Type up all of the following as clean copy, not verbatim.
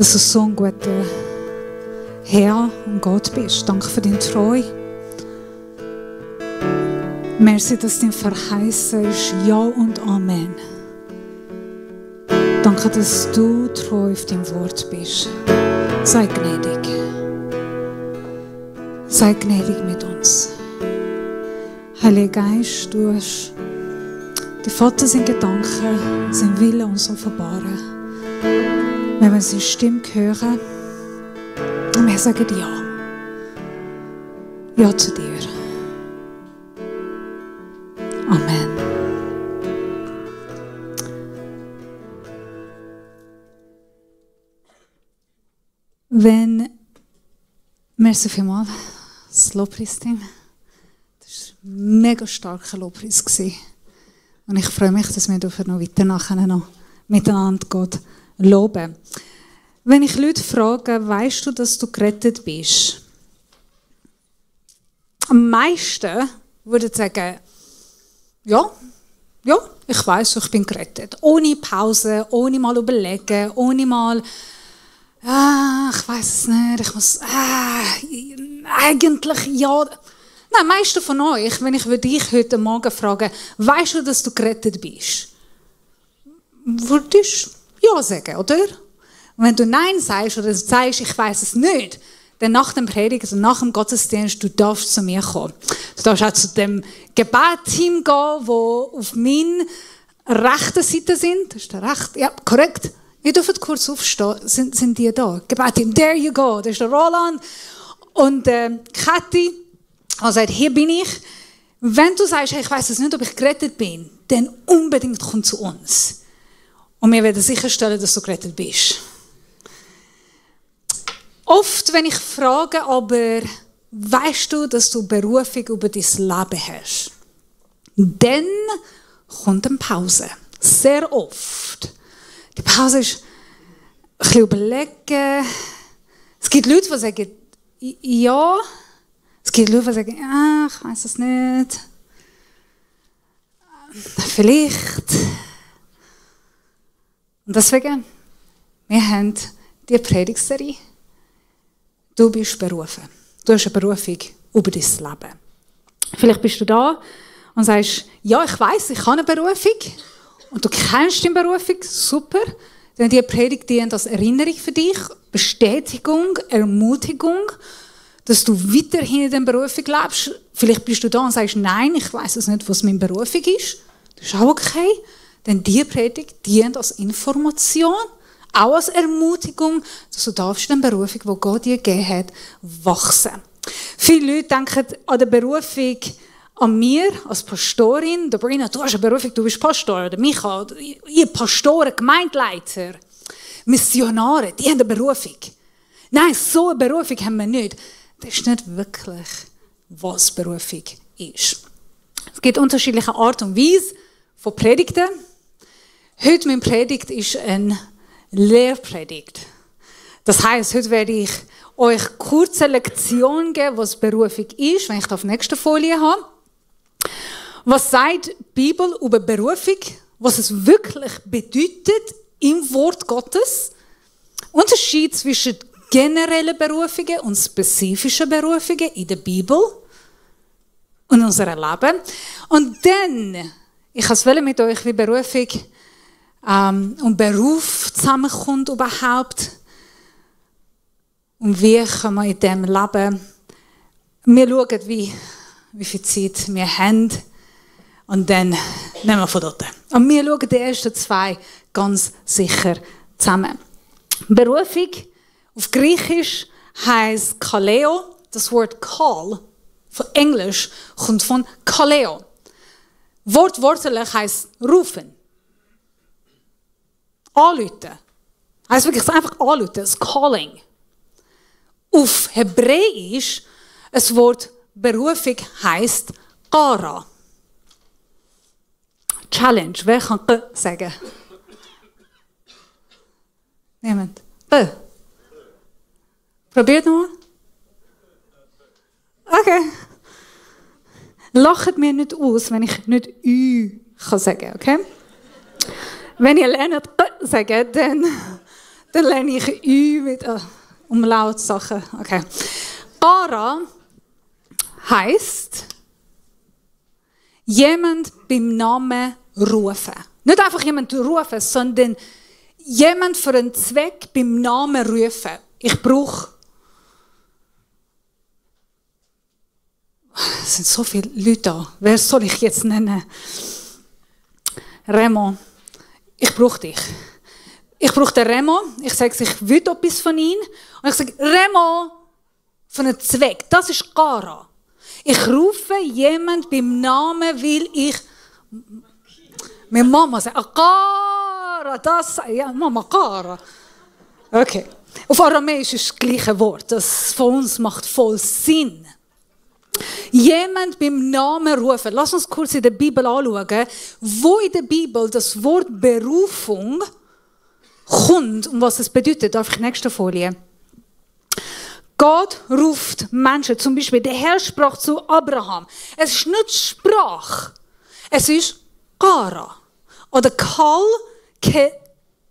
dass du so ein guter Herr und Gott bist. Danke für deine Treue. Merci, dass dein Verheißen ist Ja und Amen. Danke, dass du treu auf dein Wort bist. Sei gnädig. Sei gnädig mit uns. Heiliger Geist, du hast die Vater sind Gedanken, sein Wille uns offenbaren. Wenn wir seine Stimme hören, und wir sagen Ja. Ja zu dir. Amen. Merci vielmals, das Lobpreisteam. Das war ein mega starker Lobpreis. Und ich freue mich, dass wir noch weiter nachher noch miteinander Gott loben. Wenn ich Leute frage, weißt du, dass du gerettet bist? Am meisten würden sagen, ja, ich weiss, ich bin gerettet. Ohne Pause, ohne mal überlegen, ohne mal, ich weiss es nicht, ich muss, eigentlich ja. Nein, meisten von euch, wenn ich dich heute Morgen frage, weißt du, dass du gerettet bist? Würdest du ja sagen, oder? Und wenn du Nein sagst oder sagst, ich weiss es nicht, dann nach dem Predigt, also nach dem Gottesdienst, du darfst zu mir kommen. Du darfst auch zu dem Gebetsteam gehen, wo auf meiner rechten Seite sind. Das ist der rechte, ja, korrekt. Ihr dürft kurz aufstehen, sind die da? Gebetsteam, there you go. Das ist der Roland und Kathi. Er sagt, hier bin ich. Wenn du sagst, hey, ich weiss es nicht, ob ich gerettet bin, dann unbedingt komm zu uns. Und wir werden sicherstellen, dass du gerettet bist. Oft, wenn ich frage, aber weißt du, dass du Berufung über dein Leben hast? Dann kommt eine Pause. Sehr oft. Die Pause ist ein bisschen überlegen. Es gibt Leute, die sagen, ja. Es gibt Leute, die sagen, ich weiss es nicht. Vielleicht. Und deswegen, wir haben die Predigtserie. Du bist berufen. Du hast eine Berufung über dein Leben. Vielleicht bist du da und sagst, ja, ich weiss, ich habe eine Berufung. Und du kennst deine Berufung, super. Dann die Predigt dient als Erinnerung für dich, Bestätigung, Ermutigung, dass du weiterhin in dieser Berufung lebst. Vielleicht bist du da und sagst, nein, ich weiss es nicht, was meine Berufung ist. Das ist auch okay. Denn die Predigt dient als Information, auch als Ermutigung, dass du darfst in der Berufung, die Gott dir gegeben hat, wachsen. Viele Leute denken an die Berufung an mir als Pastorin. Brina, du hast eine Berufung, du bist Pastor. Oder Micha, ihr Pastoren, Gemeindeleiter, Missionare, die haben eine Berufung. Nein, so eine Berufung haben wir nicht. Das ist nicht wirklich, was Berufung ist. Es gibt unterschiedliche Art und Weise von Predigten. Heute meine Predigt ist eine Lehrpredigt. Das heisst, heute werde ich euch kurze Lektion geben, was Berufung ist, wenn ich auf der nächsten Folie habe. Was sagt die Bibel über Berufung? Was es wirklich bedeutet im Wort Gottes? Unterschied zwischen generellen Berufungen und spezifischen Berufungen in der Bibel und in unserem Leben. Und dann, ich wollte mit euch, wie Berufung und Beruf zusammenkommt überhaupt. Und wie können wir in diesem Leben, wir schauen, wie viel Zeit wir haben. Und dann nehmen wir von dort. Und wir schauen die ersten zwei ganz sicher zusammen. Berufung auf Griechisch heisst Kaleo. Das Wort Call von Englisch kommt von Kaleo. Wortwörtlich heisst rufen. Anrufen. Heisst wirklich einfach anrufen. Das Calling. Auf Hebräisch, das Wort Berufung heisst Kara. Challenge. Wer kann sagen? Niemand. Probiert nochmal. Okay. Lacht mir nicht aus, wenn ich nicht Ü kann sagen, okay? Wenn ihr lernt sagen, dann Dann lerne ich Ü mit Umlautsachen. Okay. Kara heisst, jemand beim Namen rufen. Nicht einfach jemand rufen, sondern jemand für einen Zweck beim Namen rufen. Ich brauche... Es sind so viele Leute da. Wer soll ich jetzt nennen? Remo, ich brauche dich. Ich brauche den Remo. Ich sage, ich will etwas von ihm. Und ich sage, Remo, von einem Zweck. Das ist Kara. Ich rufe jemanden beim Namen, weil ich... Meine Mama sagt, Kara, das... Ja, Mama, Kara. Okay. Auf Aramäisch ist das gleiche Wort. Das von uns macht voll Sinn. Jemand beim Namen rufen. Lass uns kurz in der Bibel anschauen, wo in der Bibel das Wort Berufung kommt und was es bedeutet. Darf ich nächste Folie? Gott ruft Menschen. Zum Beispiel, der Herr sprach zu Abraham. Es ist nicht Sprache. Es ist Kara. Oder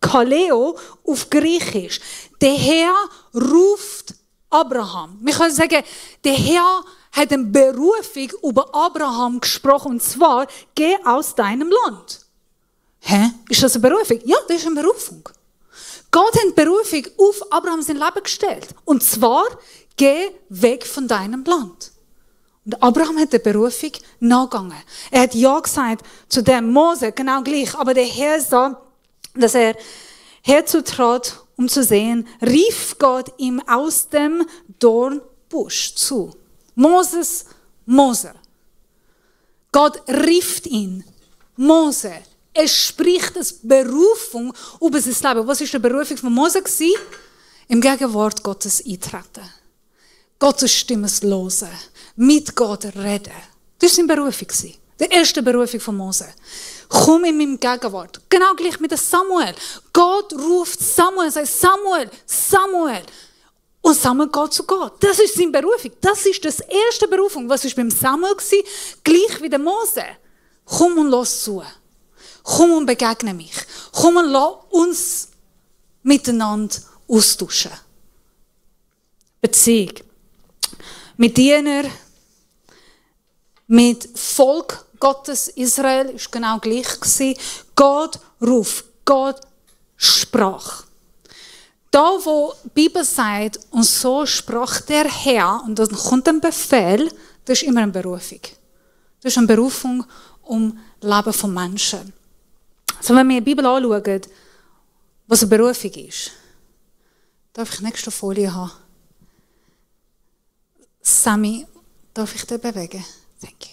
Kaleo auf Griechisch. Der Herr ruft Abraham. Wir können sagen, der Herr hat eine Berufung über Abraham gesprochen, und zwar, geh aus deinem Land. Hä? Ist das eine Berufung? Ja, das ist eine Berufung. Gott hat eine Berufung auf Abraham sein Leben gestellt. Und zwar, geh weg von deinem Land. Und Abraham hat der Berufung nachgegangen. Er hat Ja gesagt zu dem Mose, genau gleich. Aber der Herr sah, dass er herzutrat, um zu sehen, rief Gott ihm aus dem Dornbusch zu. Moses, Mose. Gott rief ihn. Mose. Er spricht eine Berufung über sein Leben. Was war die Berufung von Mose? Im Gegenwart Gottes eintreten. Gottes Stimme hören. Mit Gott reden. Das war seine Berufung. Die erste Berufung von Mose. Komm in meinem Gegenwart. Genau gleich mit Samuel. Gott ruft Samuel, sagt Samuel, Samuel. Und Samuel geht zu Gott. Das ist seine Berufung. Das ist das erste Berufung. Was war beim Samuel? Gleich wie der Mose. Komm und lass zu. Komm und begegne mich. Komm und lass uns miteinander austauschen. Beziehung. Mit Diener, mit Volk Gottes, Israel, ist genau gleich gewesen. Gott ruft, Gott sprach. Da, wo die Bibel sagt, und so sprach der Herr, und dann kommt ein Befehl, das ist immer eine Berufung. Das ist eine Berufung um das Leben von Menschen. Also wenn wir die Bibel anschauen, was eine Berufung ist, darf ich die nächste Folie haben? Sammy, darf ich den bewegen? Danke.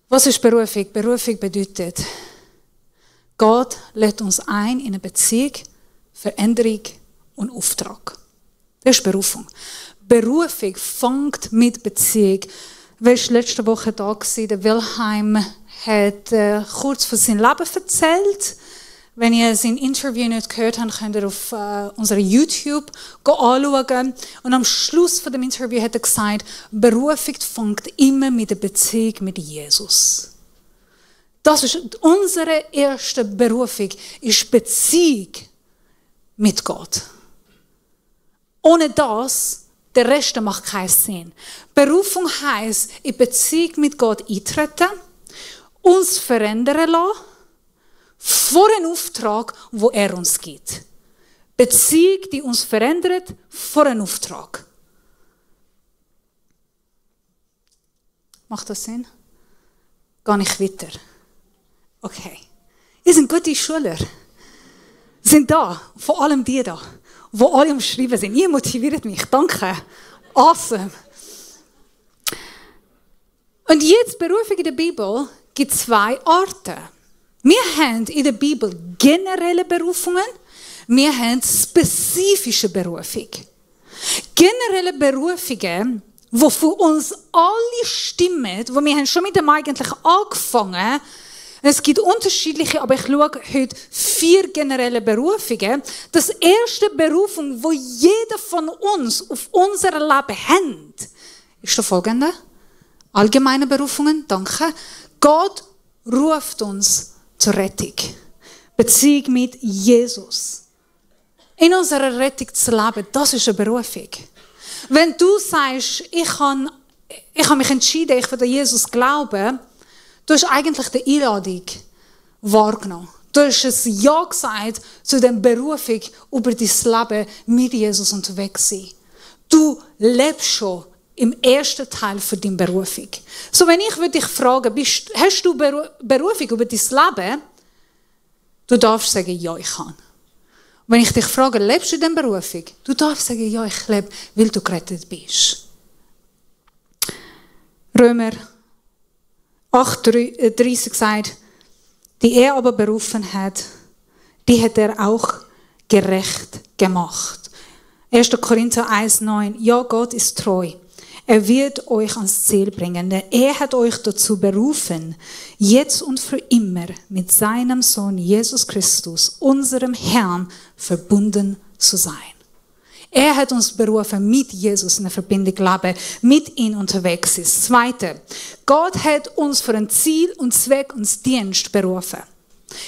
Was ist Berufung? Berufung bedeutet, Gott lädt uns ein in eine Beziehung, Veränderung und Auftrag. Das ist Berufung. Berufung fängt mit Beziehung. Wer war letzte Woche da gewesen? Der Wilhelm hat kurz von seinem Leben erzählt. Wenn ihr sein Interview nicht gehört habt, könnt ihr auf unserer YouTube anschauen. Und am Schluss von dem Interview hat er gesagt, Berufung fängt immer mit der Beziehung mit Jesus. Das ist unsere erste Berufung, ist Beziehung mit Gott. Ohne das, der Rest macht keinen Sinn. Berufung heisst, in Beziehung mit Gott eintreten, uns verändern lassen, vor einem Auftrag, wo er uns gibt. Beziehung, die uns verändert, vor einem Auftrag. Macht das Sinn? Gehe ich weiter? Okay. Ihr seid gute Schüler. Sind da, vor allem die da, wo alle am Schreiben sind. Ihr motiviert mich. Danke. Awesome. Und jetzt Berufung in der Bibel gibt es zwei Arten. Wir haben in der Bibel generelle Berufungen, wir haben spezifische Berufung. Generelle Berufungen, die für uns alle stimmen, wo wir haben schon mit dem eigentlich angefangen. Es gibt unterschiedliche, aber ich schaue heute 4 generelle Berufungen. Das erste Berufung, wo jeder von uns auf unser Leben hat, ist der folgende. Allgemeine Berufungen, danke. Gott ruft uns zur Rettung. Beziehung mit Jesus. In unserer Rettung zu leben, das ist eine Berufung. Wenn du sagst, ich habe mich entschieden, ich will an Jesus glauben, du hast eigentlich die Einladung wahrgenommen. Du hast ein Ja gesagt zu der Berufung, über dein Leben mit Jesus unterwegs zu sein. Du lebst schon im ersten Teil von deiner Berufung. So, wenn ich dich fragen würde, hast du Berufung über dein Leben? Du darfst sagen, ja, ich kann. Wenn ich dich frage, lebst du in dieser Berufung? Du darfst sagen, ja, ich lebe, weil du gerettet bist. Römer 8,30 sagt, die er aber berufen hat, die hat er auch gerecht gemacht. 1. Korinther 1,9, ja, Gott ist treu. Er wird euch ans Ziel bringen, denn er hat euch dazu berufen, jetzt und für immer mit seinem Sohn Jesus Christus, unserem Herrn, verbunden zu sein. Er hat uns berufen, mit Jesus in der Verbindung zu leben, mit ihm unterwegs ist. Zweite, Gott hat uns für ein Ziel und Zweck und Dienst berufen.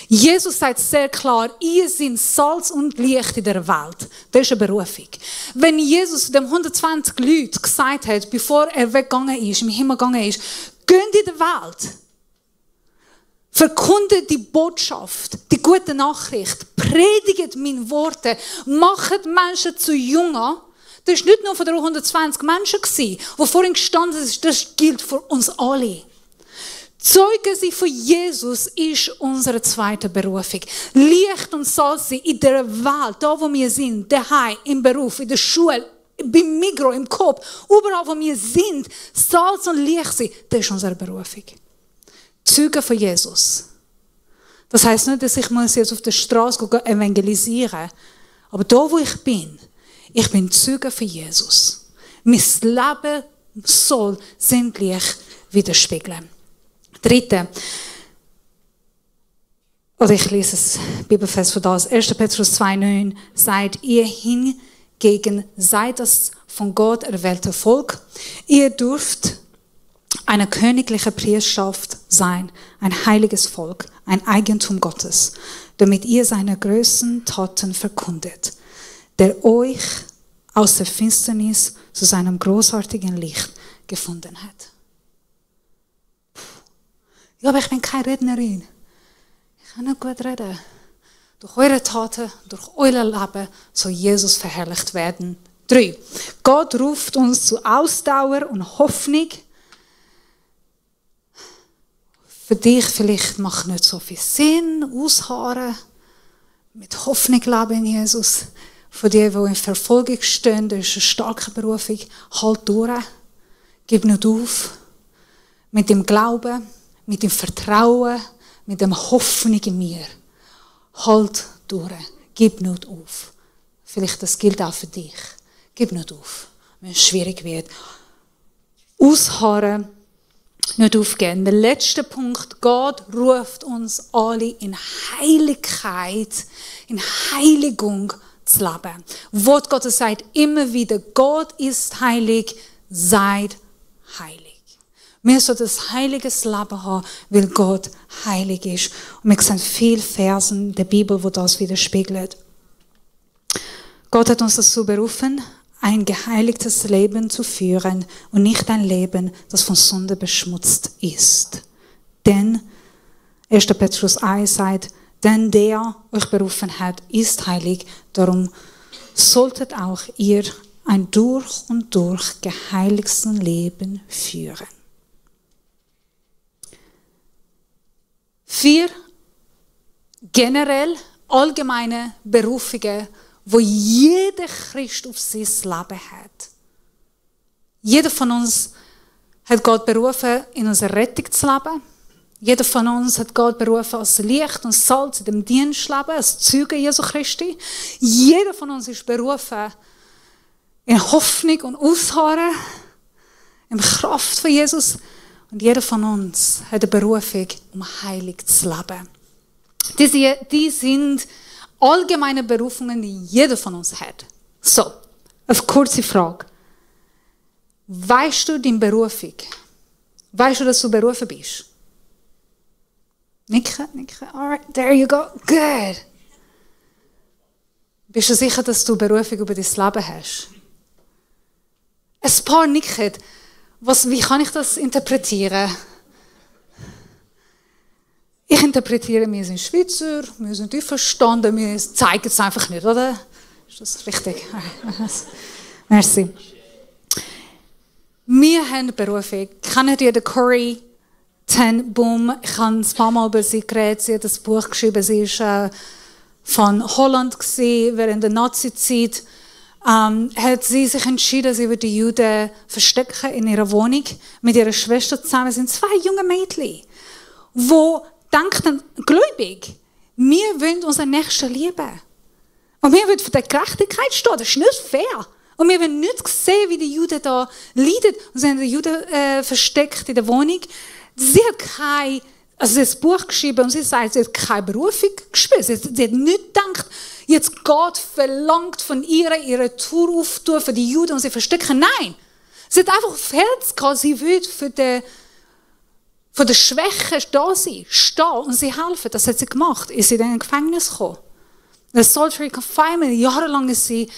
Jesus sagt sehr klar, ihr seid Salz und Licht in der Welt. Das ist eine Berufung. Wenn Jesus dem 120 Leuten gesagt hat, bevor er weggegangen ist, im Himmel gegangen ist, geht in die Welt, verkundet die Botschaft, die gute Nachricht, predigt meine Worte, macht Menschen zu Jüngern. Das war nicht nur von den 120 Menschen, die vorhin gestanden sind, das gilt für uns alle. Zeugen sie von Jesus ist unsere zweite Berufung. Licht und Salz sein in der Welt, da wo wir sind, daheim, im Beruf, in der Schule, beim Migros, im Kopf, überall wo wir sind, Salz und Licht sein, das ist unsere Berufung. Zeugen von Jesus. Das heisst nicht, dass ich jetzt auf der Straße evangelisieren muss, aber da wo ich bin Zeuge von Jesus. Mein Leben soll sinnlich widerspiegeln. Dritte, oder ich lese es Bibelvers von das, 1. Petrus 2,9, seid ihr hingegen, seid das von Gott erwählte Volk. Ihr dürft eine königliche Priesterschaft sein, ein heiliges Volk, ein Eigentum Gottes, damit ihr seine größten Taten verkündet, der euch aus der Finsternis zu seinem großartigen Licht gefunden hat. Ja, aber ich bin keine Rednerin. Ich kann nicht gut reden. Durch eure Taten, durch euer Leben soll Jesus verherrlicht werden. 3. Gott ruft uns zu Ausdauer und Hoffnung. Für dich vielleicht macht nicht so viel Sinn, ausharren, mit Hoffnung leben in Jesus. Für die, die in Verfolgung stehen, das ist eine starke Berufung. Halt durch, gib nicht auf. Mit dem Glauben, mit dem Vertrauen, mit der Hoffnung in mir. Halt durch. Gib nicht auf. Vielleicht das gilt auch für dich. Gib nicht auf, wenn es schwierig wird. Ausharren, nicht aufgeben. Der letzte Punkt. Gott ruft uns alle in Heiligkeit, in Heiligung zu leben. Wort Gottes sagt immer wieder, Gott ist heilig, seid heilig. Wir sollten ein heiliges Leben haben, weil Gott heilig ist. Und wir sehen viele Versen in der Bibel, wo das widerspiegelt. Gott hat uns dazu berufen, ein geheiligtes Leben zu führen und nicht ein Leben, das von Sünde beschmutzt ist. Denn, 1. Petrus 1 sagt, denn der euch berufen hat, ist heilig, darum solltet auch ihr ein durch und durch geheiligtes Leben führen. 4 generell allgemeine Berufungen, wo jeder Christ auf sein Leben hat. Jeder von uns hat Gott berufen, in unserer Rettung zu leben. Jeder von uns hat Gott berufen, als Licht und Salz in dem Dienst zu leben, als Zeuge Jesu Christi. Jeder von uns ist berufen, in Hoffnung und Ausharren, in Kraft von Jesus. Und jeder von uns hat eine Berufung, um heilig zu leben. Die sind allgemeine Berufungen, die jeder von uns hat. So, eine kurze Frage. Weißt du deine Berufung? Weißt du, dass du berufen bist? Nicken. Alright, there you go. Good. Bist du sicher, dass du Berufung über dein Leben hast? Ein paar nicken. Wie kann ich das interpretieren? Ich interpretiere, wir sind Schweizer, wir sind einverstanden, wir zeigen es einfach nicht, oder? Ist das richtig? Merci. Wir haben eine Berufung. Kennt ihr den Corrie ten Boom? Ich habe ein paar Mal über sie geredet. Sie hat ein Buch geschrieben. Sie war von Holland während der Nazi-Zeit. Hat sie sich entschieden, sie würde die Juden verstecken in ihrer Wohnung. Mit ihrer Schwester zusammen. Es sind 2 junge Mädchen, die denken, gläubig, wir wollen unseren Nächsten lieben. Und wir wollen für die Gerechtigkeit stehen. Das ist nicht fair. Und wir wollen nicht sehen, wie die Juden da leiden. Und sie haben die Juden versteckt in der Wohnung. Sie hat sie hat ein Buch geschrieben und sie sagt, sie hat keine Berufung gespürt. Sie hat nicht gedacht, jetzt Gott verlangt von ihr, ihre Tour aufzutun für die Juden und sie verstecken. Nein. Sie hat einfach auf Herz gehabt, sie will für die Schwächen da sein, stehen und sie helfen. Das hat sie gemacht. Ist sie dann in ein Gefängnis gekommen. Das Solitary Confinement, jahrelang ist sie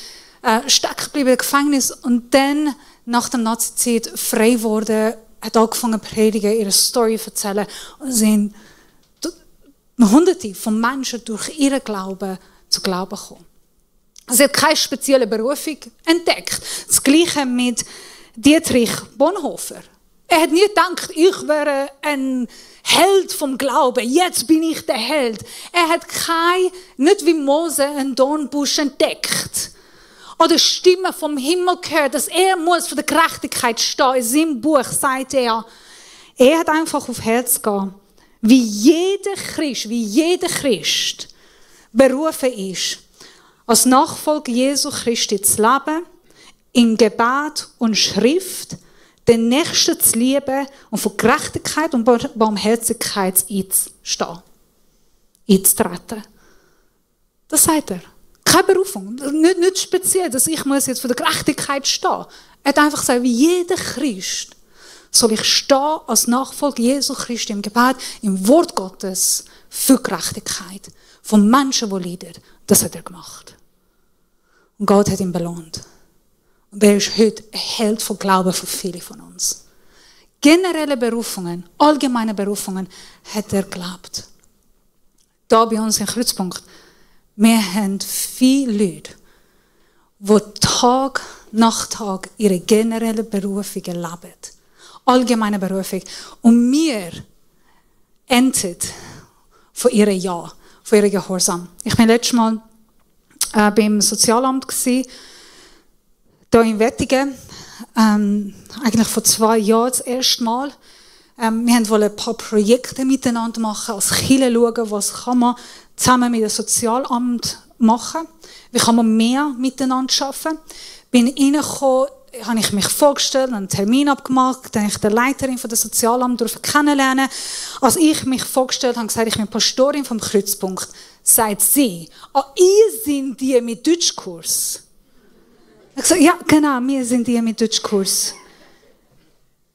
stecken geblieben im Gefängnis und dann, nach der Nazi-Zeit, frei wurde, hat angefangen zu predigen, ihre Story zu erzählen und sind Hunderte von Menschen durch ihren Glauben zu Glauben gekommen. Sie hat keine spezielle Berufung entdeckt. Das Gleiche mit Dietrich Bonhoeffer. Er hat nie gedacht, ich wäre ein Held vom Glauben, jetzt bin ich der Held. Er hat nicht wie Mose einen Dornbusch entdeckt. Oder Stimme vom Himmel gehört, dass er muss für die Gerechtigkeit stehen. In seinem Buch sagt er hat einfach auf Herz gehen, wie jeder Christ berufen ist, als Nachfolger Jesu Christi zu leben, in Gebet und Schrift, den Nächsten zu lieben und für Gerechtigkeit und Barmherzigkeit einzutreten. Das sagt er. Keine Berufung, nicht speziell, dass ich muss jetzt für die Gerechtigkeit stehen. Er hat einfach gesagt, wie jeder Christ soll ich stehen als Nachfolger Jesu Christi im Gebet, im Wort Gottes für Gerechtigkeit von Menschen, die leiden. Das hat er gemacht. Und Gott hat ihn belohnt. Und er ist heute ein Held von Glauben für viele von uns. Generelle Berufungen, allgemeine Berufungen hat er gelebt. Da bei uns im Kreuzpunkt, wir haben viele Leute, die Tag nach Tag ihre generelle Berufungen leben. Allgemeine Berufung. Und wir enden von ihrem Ja, von ihrem Gehorsam. Ich war letztes Mal beim Sozialamt hier in Wettingen. Eigentlich vor 2 Jahren das erste Mal. Wir wollten ein paar Projekte miteinander machen, als Kirche schauen, was kann man zusammen mit dem Sozialamt machen. Wie kann man mehr miteinander arbeiten? Bin reingekommen, habe ich mich vorgestellt, einen Termin abgemacht, dann habe ich die Leiterin von der Sozialamt kennenlernen. Als ich mich vorgestellt habe, gesagt, ich bin Pastorin vom Kreuzpunkt, sagt sie, ihr seid die mit Deutschkurs. Ich habe gesagt, ja, genau, wir sind die mit Deutschkurs.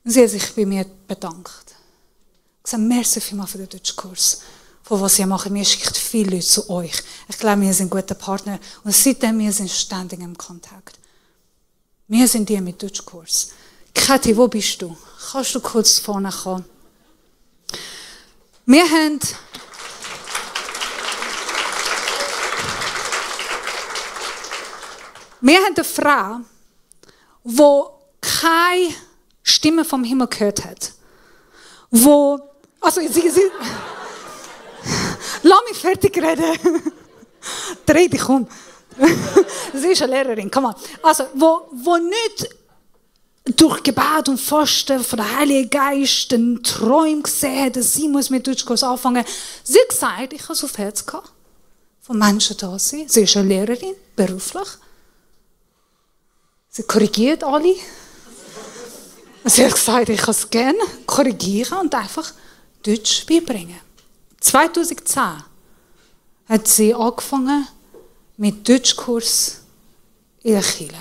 Und sie hat sich bei mir bedankt. Ich habe gesagt, merci vielmals für den Deutschkurs. Von was ihr macht, mir schickt viele Leute zu euch. Ich glaube, wir sind gute Partner. Und seitdem wir sind ständig im Kontakt. Wir sind die mit Deutschkurs. Kathi, wo bist du? Kannst du kurz vorne kommen? Wir haben eine Frau, die keine Stimme vom Himmel gehört hat. Lass mich fertig reden. Dreh dich um. Sie ist eine Lehrerin, komm mal. Also, wo nicht durch Gebet und Fasten von der Heiligen Geist den Traum gesehen hat, dass sie mit Deutschkurs anfangen muss. Sie hat gesagt, ich habe es auf Herz gehabt, von Menschen da sein. Sie ist eine Lehrerin, beruflich. Sie korrigiert alle. Sie hat gesagt, ich kann es gerne korrigieren und einfach Deutsch beibringen. 2010 hat sie angefangen mit Deutschkurs in der Kirche.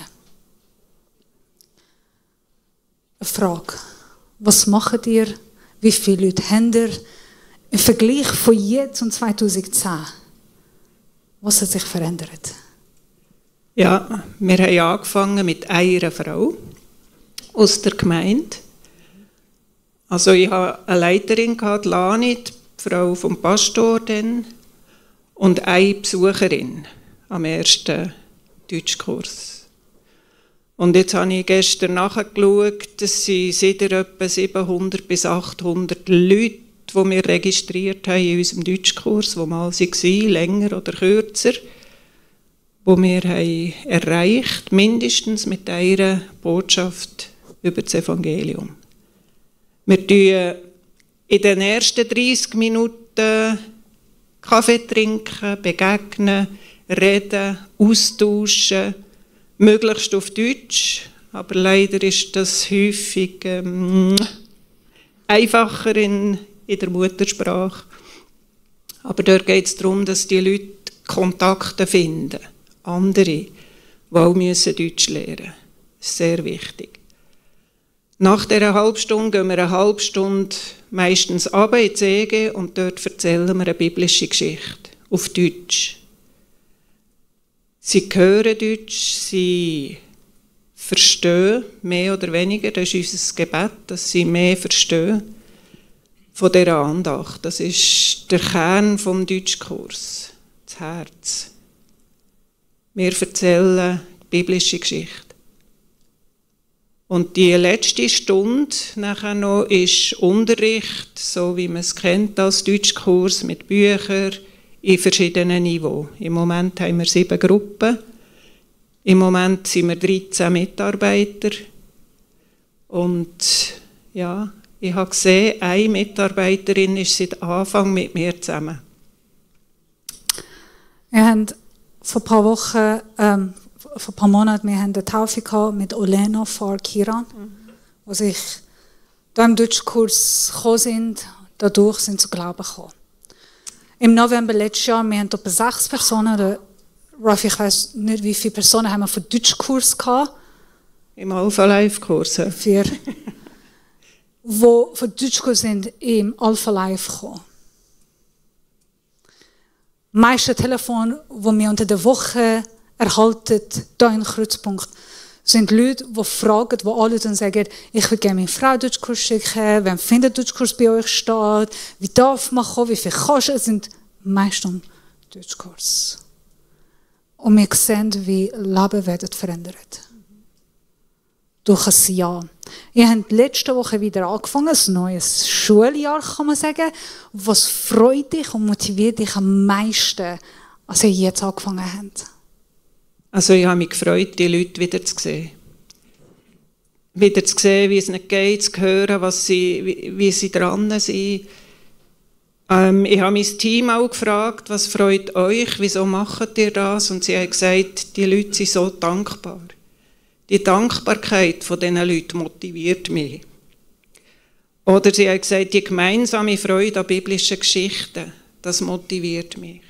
Eine Frage. Was macht ihr? Wie viele Leute habt ihr? Im Vergleich von jetzt und 2010, was hat sich verändert? Ja, wir haben angefangen mit einer Frau aus der Gemeinde. Also ich hatte eine Leiterin, Lani, die Frau vom Pastor, dann, und eine Besucherin am ersten Deutschkurs. Und jetzt habe ich gestern nachgeschaut, dass sie sicher etwa 700 bis 800 Leute, die wir registriert haben in unserem Deutschkurs, die mal waren, länger oder kürzer, die wir haben erreicht, mindestens mit einer Botschaft über das Evangelium. Wir tun in den ersten 30 Minuten Kaffee trinken, begegnen, reden, austauschen, möglichst auf Deutsch, aber leider ist das häufig einfacher in der Muttersprache. Aber dort geht es darum, dass die Leute Kontakte finden, andere, die auch Deutsch lernen müssen. Das ist sehr wichtig. Nach dieser halben Stunde gehen wir eine halbe Stunde meistens runter in die EG und dort erzählen wir eine biblische Geschichte auf Deutsch. Sie hören Deutsch, sie verstehen mehr oder weniger, das ist unser Gebet, dass sie mehr verstehen von dieser Andacht. Das ist der Kern des Deutschkurs, das Herz. Wir erzählen die biblische Geschichte. Und die letzte Stunde nachher noch ist Unterricht, so wie man es kennt als Deutschkurs, mit Büchern in verschiedenen Niveaus. Im Moment haben wir 7 Gruppen. Im Moment sind wir 13 Mitarbeiter. Und ja, ich habe gesehen, eine Mitarbeiterin ist seit Anfang mit mir zusammen. Wir haben vor ein paar Wochen, vor ein paar Monaten, wir haben eine Taufe gehabt mit Olena von Kiran, wo sich da im Deutschkurs gekommen sind, dadurch sind zu Glauben gekommen. Im November letztes Jahr, wir haben etwa 6 Personen, oder Raffi, ich weiss nicht, wie viele Personen haben wir für Deutschkurs gehabt. Im Alpha-Life-Kurs. 4. Wo für Deutschkurs sind im Alpha-Life gekommen. Die meisten Telefone, die wir unter der Woche erhalten, hier in Kreuzpunkt, sind Leute, die fragen, die anrufen und sagen, ich würde gerne meine Frau Deutschkurs schicken, wann findet Deutschkurs bei euch statt, wie darf man kommen, wie viel kostet es, sind meistens Deutschkurs. Und wir sehen, wie Leben werden verändert. Durch ein Jahr. Ihr habt letzte Woche wieder angefangen, ein neues Schuljahr, kann man sagen. Was freut dich und motiviert dich am meisten, als ihr jetzt angefangen habt? Also ich habe mich gefreut, die Leute wieder zu sehen. Wieder zu sehen, wie es ihnen geht, zu hören, wie sie dran sind. Ich habe mein Team auch gefragt, was freut euch, wieso macht ihr das? Und sie haben gesagt, die Leute sind so dankbar. Die Dankbarkeit von diesen Leuten motiviert mich. Oder sie haben gesagt, die gemeinsame Freude an biblischen Geschichten, das motiviert mich.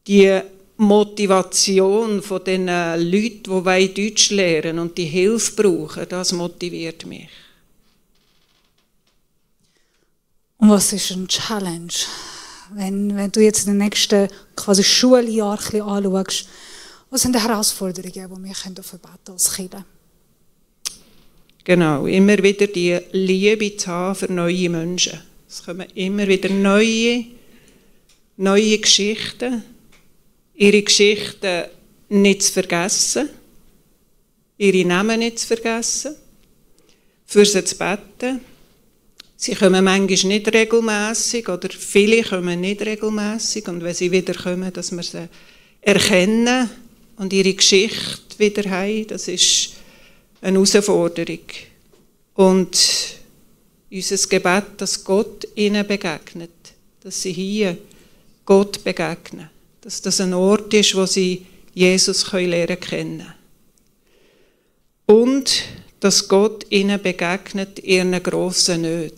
Die Motivation von den Leuten, die Deutsch lernen und die Hilfe brauchen, das motiviert mich. Und was ist eine Challenge? Wenn du jetzt in den nächsten quasi Schuljahr ein bisschen anschaust, was sind die Herausforderungen, die wir dafür beten als Kinder? Genau, immer wieder die Liebe zu haben für neue Menschen. Es kommen immer wieder neue Geschichten. Ihre Geschichten nicht zu vergessen, ihre Namen nicht zu vergessen, für sie zu beten. Sie kommen manchmal nicht regelmässig oder viele kommen nicht regelmässig und wenn sie wieder kommen, dass wir sie erkennen und ihre Geschichte wieder haben, das ist eine Herausforderung. Und unser Gebet, dass Gott ihnen begegnet, dass sie hier Gott begegnen. Dass das ein Ort ist, wo sie Jesus lernen können. Und dass Gott ihnen begegnet in ihren grossen Nöten.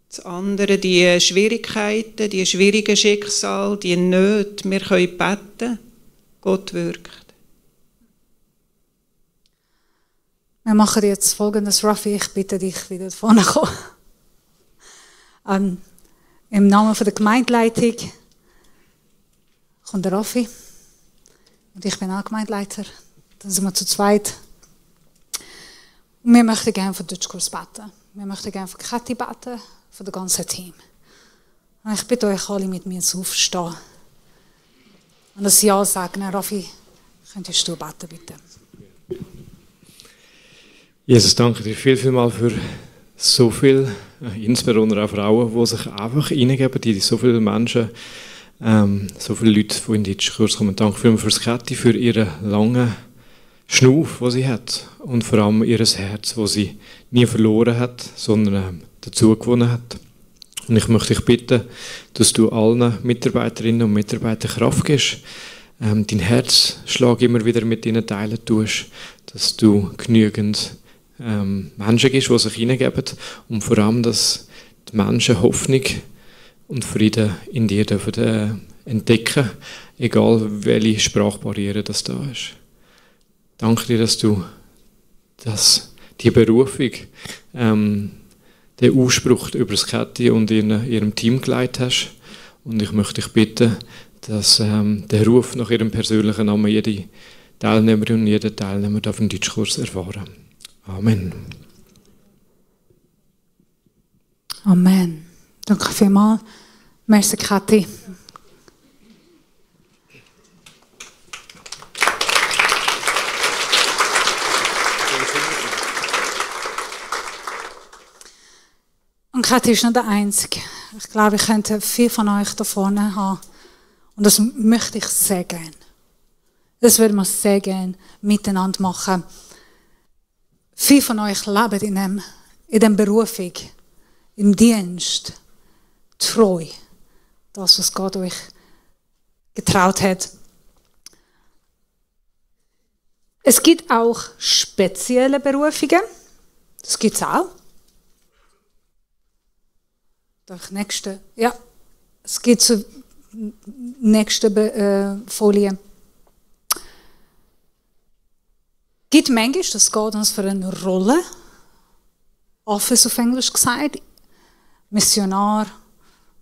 Das andere, die Schwierigkeiten, die schwierigen Schicksale, die Nöte, wir können beten, Gott wirkt. Wir machen jetzt Folgendes, Raffi, ich bitte dich, wieder vorne kommen. Im Namen von der Gemeindeleitung kommt der Raffi. Und ich bin auch Gemeindeleiter. Dann sind wir zu zweit. Und wir möchten gerne für den Deutschkurs beten. Wir möchten gerne für Kathi beten, für das ganze Team. Und ich bitte euch alle, mit mir zu aufstehen. Und das Ja sagen. Raffi, könntest du beten, bitte? Jesus, danke dir vielmals für so viel, insbesondere auch Frauen, die sich einfach reingeben, die so viele Menschen, so viele Leute, die in den Deutschkurs kommen. Danke vielmals für das Kathi, für ihren langen Schnuff, den sie hat und vor allem ihr Herz, das sie nie verloren hat, sondern dazu gewonnen hat. Und ich möchte dich bitten, dass du allen Mitarbeiterinnen und Mitarbeitern Kraft gibst, dein Herzschlag immer wieder mit ihnen teilen tust, dass du genügend Menschen gibst, die sich hineingeben und vor allem, dass die Menschen Hoffnung und Frieden in dir dürfen entdecken, egal welche Sprachbarriere das da ist. Danke dir, dass du die Berufung, den Ausspruch über das Kathi und ihrem Team geleitet hast. Und ich möchte dich bitten, dass der Ruf nach ihrem persönlichen Namen jede Teilnehmerin und jeder Teilnehmer auf den Deutschkurs erfahren. Amen. Amen. Danke vielmals. Merci, Kathi. Und Kathi ist nicht der Einzige. Ich glaube, ich könnte viele von euch da vorne haben. Und das möchte ich sehr gerne. Das würde man sehr gerne miteinander machen. Viele von euch leben in dem Berufung, im Dienst, treu. Das, was Gott euch getraut hat. Es gibt auch spezielle Berufungen. Das gibt es auch. Nächste. Ja, es geht zur nächsten Folie. Gibt manchmal, das geht uns für eine Rolle, Office auf Englisch gesagt, Missionar,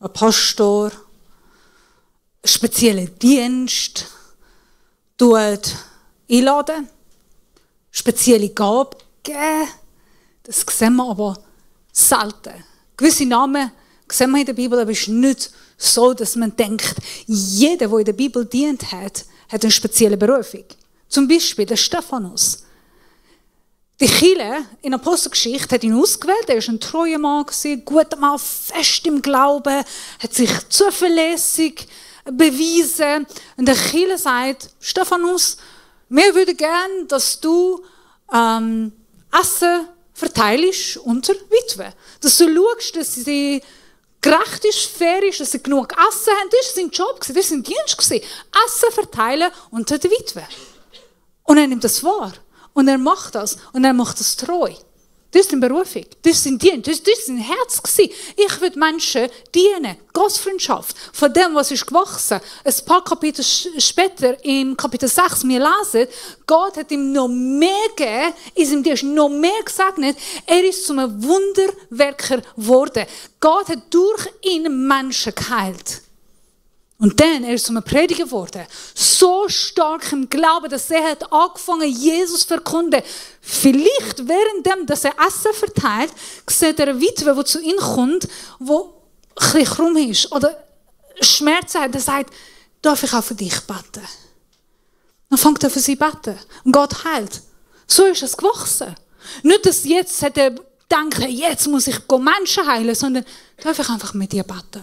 ein Pastor, speziellen Dienst, tut einladen, spezielle Gabe geben. Das sehen wir aber selten. Gewisse Namen sehen wir in der Bibel, aber es ist nicht so, dass man denkt, jeder, der in der Bibel dient hat eine spezielle Berufung. Zum Beispiel der Stephanus. Die Kirche in der Apostelgeschichte hat ihn ausgewählt. Er war ein treuer Mann, guter Mann, fest im Glauben, hat sich zuverlässig bewiesen. Und der Kirche sagt, Stephanus, wir würden gerne, dass du Essen verteilst unter Witwen. Dass du schaust, dass sie gerecht ist, fair ist, dass sie genug Essen haben. Das war sein Job, das war sein Dienst. Essen verteilen unter den Witwen. Und er nimmt das wahr. Und er macht das. Und er macht das treu. Das ist seine Berufung. Das ist sein Dienst. Das ist sein Herz. Ich will Menschen dienen. Gastfreundschaft. Von dem, was ist gewachsen. Ein paar Kapitel später, im Kapitel 6, wir lesen, Gott hat ihm noch mehr gegeben, ist ihm noch mehr gesegnet. Er ist zum Wunderwerker geworden. Gott hat durch ihn Menschen geheilt. Und dann, er ist zum Prediger geworden. So stark im Glauben, dass er hat angefangen, Jesus zu verkünden. Vielleicht währenddem, dass er Essen verteilt, sieht er eine Witwe, die zu ihm kommt, die ein bisschen krumm ist oder Schmerzen hat. Er sagt, darf ich auch für dich beten? Dann fängt er für sie zu beten. Und Gott heilt. So ist es gewachsen. Nicht, dass jetzt hat er gedacht, jetzt muss ich Menschen heilen, sondern darf ich einfach mit dir beten.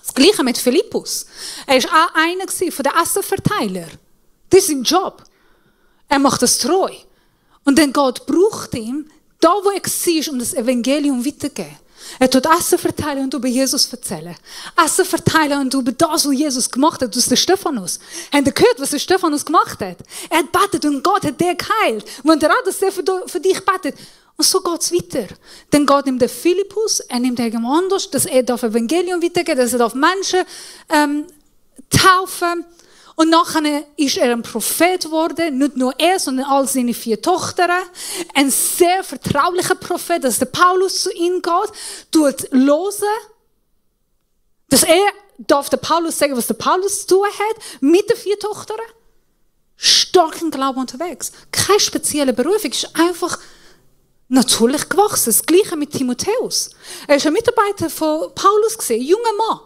Das Gleiche mit Philippus. Er war auch einer von den Essenverteilern. Das ist sein Job. Er macht das treu. Und dann Gott braucht ihn, da wo er war, um das Evangelium weiterzugeben. Er tut Essen verteilen und über Jesus erzählen. Essen verteilen und über das, was Jesus gemacht hat, aus der Stephanus. Habt ihr gehört, was der Stephanus gemacht hat? Er hat betet und Gott hat den geheilt. Und er auch, dass er für dich betet. Und so geht es weiter. Dann geht ihm der Philippus, er nimmt irgendjemand anders, dass er das Evangelium weitergeht, dass er Menschen taufen. Und nachher ist er ein Prophet geworden, nicht nur er, sondern all seine 4 Töchter. Ein sehr vertraulicher Prophet, dass der Paulus zu ihm geht, tut hören, Dass darf der Paulus sagen, was der Paulus zu tun hat mit den 4 Töchtern? Stark im Glauben unterwegs. Keine spezielle Berufung, ist einfach natürlich gewachsen. Das Gleiche mit Timotheus. Er ist ein Mitarbeiter von Paulus gewesen, ein junger Mann.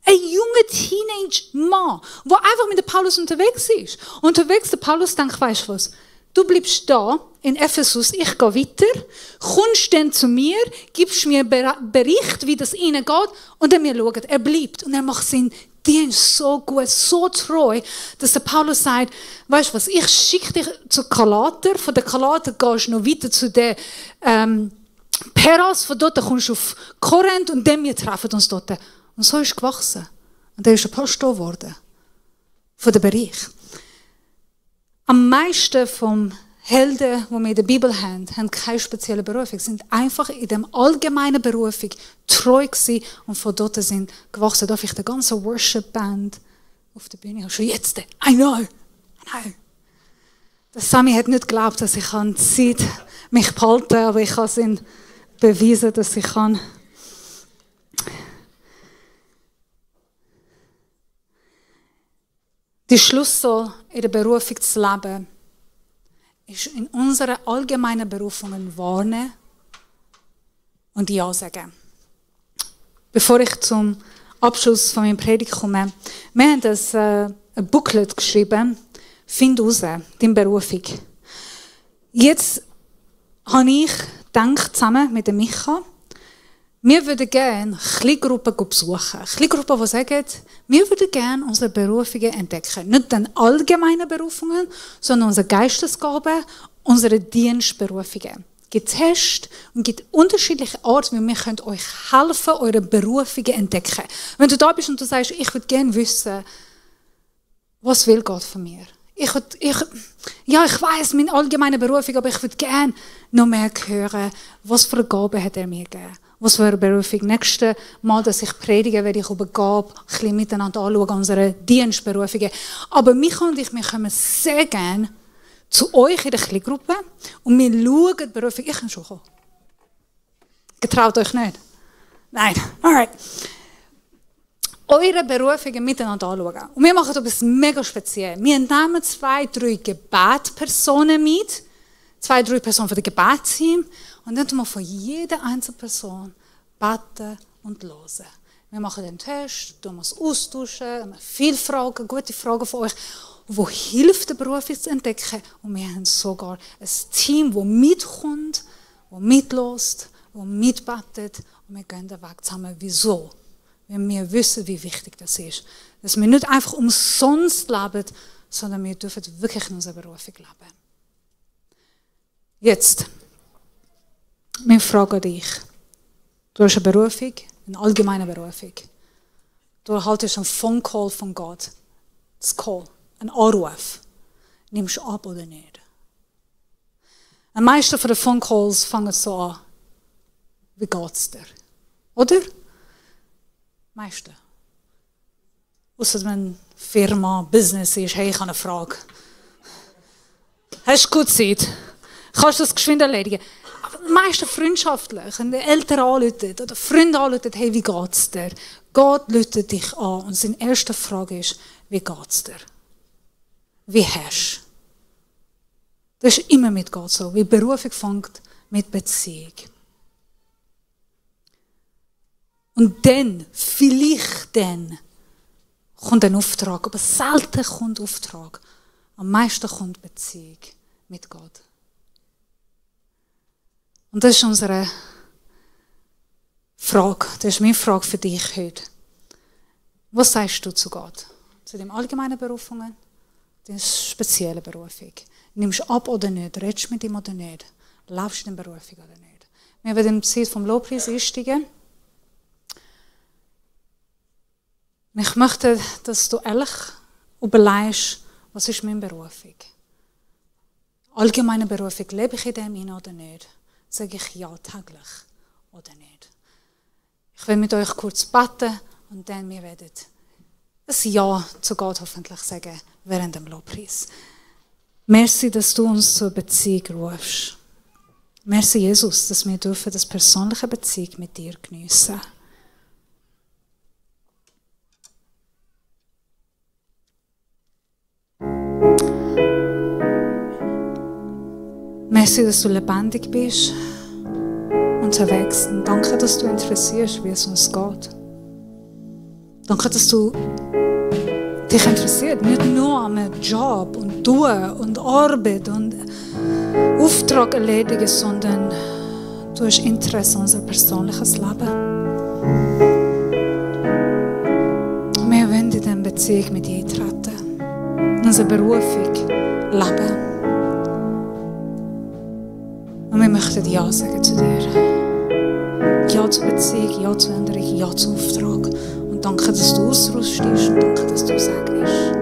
Ein junger Teenage-Mann, der einfach mit dem Paulus unterwegs ist. Unterwegs, der Paulus denkt, weißt du was? Du bleibst da in Ephesus, ich gehe weiter, kommst dann zu mir, gibst mir einen Bericht, wie das ihnen geht, und dann wir schauen, er bleibt und er macht seinen Dienst so gut, so treu, dass der Paulus sagt, weißt du was, ich schicke dich zu Galater, von der Galater gehst du noch weiter zu der Peras, von dort kommst du auf Korinth und dann wir treffen uns dort. Und so ist er gewachsen. Und er ist ein Pastor geworden. Von dem Bereich. Am meisten vom Helden, die wir in der Bibel haben keine spezielle Berufung. Sie sind einfach in dem allgemeinen Berufung treu gewesen und von dort sind gewachsen. Darf ich die ganze Worship-Band auf der Bühne haben? Schon jetzt? I know. Der Sami hat nicht geglaubt, dass ich die Zeit mich behalten kann, aber ich kann es ihm beweisen, dass ich kann. Die Schlüssel in der Berufung zu leben, ist in unseren allgemeinen Berufungen warnen und Ja sagen. Bevor ich zum Abschluss von meiner Predigt komme, wir haben ein Booklet geschrieben, «Find raus, deine Berufung». Jetzt habe ich gedacht, zusammen mit Micha, wir würden gerne Kleingruppen besuchen. Kleingruppen, die sagen, wir würden gerne unsere Berufungen entdecken. Nicht den allgemeinen Berufungen, sondern unsere Geistesgaben, unsere Dienstberufungen. Es gibt Tests und es gibt unterschiedliche Arten, wie wir euch helfen, eure Berufungen entdecken. Wenn du da bist und du sagst, ich würde gerne wissen, was will Gott von mir? Ich weiss meine allgemeine Berufung, aber ich würde gerne noch mehr hören, was für eine Gabe hat er mir gegeben. Was für eine Berufung. Nächstes Mal, dass ich predige, werde ich über Gabe ein bisschen miteinander anschauen, unsere Dienstberufungen. Aber Micha und ich, wir kommen sehr gerne zu euch in der Kleingruppe und wir schauen die Berufung. Ich kann schon kommen. Getraut euch nicht? Nein. Alright. Eure Berufungen miteinander anschauen. Und wir machen etwas mega speziell. Wir nehmen 2, 3 Gebetspersonen mit. 2, 3 Personen von dem Gebetsteam. Und dann tun wir von jeder einzelnen Person beten und hören. Wir machen den Test, tun wir es austauschen, viele Fragen, gute Fragen von euch, wo hilft, den Beruf zu entdecken. Und wir haben sogar ein Team, das mitkommt, das mitlässt, das mitbetet. Und wir gehen den Weg zusammen. Wieso? Wenn wir wissen, wie wichtig das ist. Dass wir nicht einfach umsonst leben, sondern wir dürfen wirklich in unserer Berufung leben. Jetzt. Wir fragen dich, du hast eine Berufung, eine allgemeine Berufung. Du erhaltest einen Phone Call von Gott. Das Call, ein Anruf. Nimmst du ab oder nicht? Die meisten von den Phone Calls fangen so an. Wie geht's dir? Oder? Die meisten. Ausser wenn Firma, Business ist, hey, ich habe eine Frage. Hast du gute Zeit? Kannst du das geschwind erledigen? Die meisten freundschaftlich, wenn der Eltern anrufen oder Freunde anrufen, hey, wie geht's dir? Gott ruft dich an und seine erste Frage ist, wie geht's dir? Wie hast du? Das ist immer mit Gott so, wie Berufung fängt mit Beziehung. Und dann, vielleicht dann, kommt ein Auftrag, aber selten kommt Auftrag. Am meisten kommt Beziehung mit Gott. Und das ist unsere Frage, das ist meine Frage für dich heute. Was sagst du zu Gott? Zu den allgemeinen Berufungen, den speziellen Berufung? Nimmst du ab oder nicht? Redest du mit ihm oder nicht? Laufst du in der Berufung oder nicht? Wir werden im Zeit vom Lobpreis einsteigen. Ich möchte, dass du ehrlich überlegst, was ist meine Berufung? Allgemeine Berufung, lebe ich in dem hinein oder nicht? Sage ich ja täglich oder nicht? Ich will mit euch kurz beten und dann wir werden ein Ja zu Gott hoffentlich sagen während dem Lobpreis. Merci, dass du uns zur Beziehung rufst. Merci, Jesus, dass wir dürfen das persönliche Beziehung mit dir geniessen. Merci, dass du lebendig bist, unterwegs. Und danke, dass du interessierst, wie es uns geht. Danke, dass du dich interessiert, nicht nur an einem Job und Tun und Arbeit und Auftrag erledigen, sondern du hast Interesse an unser persönliches Leben. Wir wollen in dieser Beziehung mit dir eintreten, in unserer Berufung leben. Und wir möchten Ja sagen zu dir. Ja zur Beziehung, Ja zur Änderung, Ja zum Auftrag. Und danke, dass du ausrüstest und danke, dass du segnest.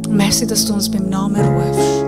Und merci, dass du uns beim Namen rufst.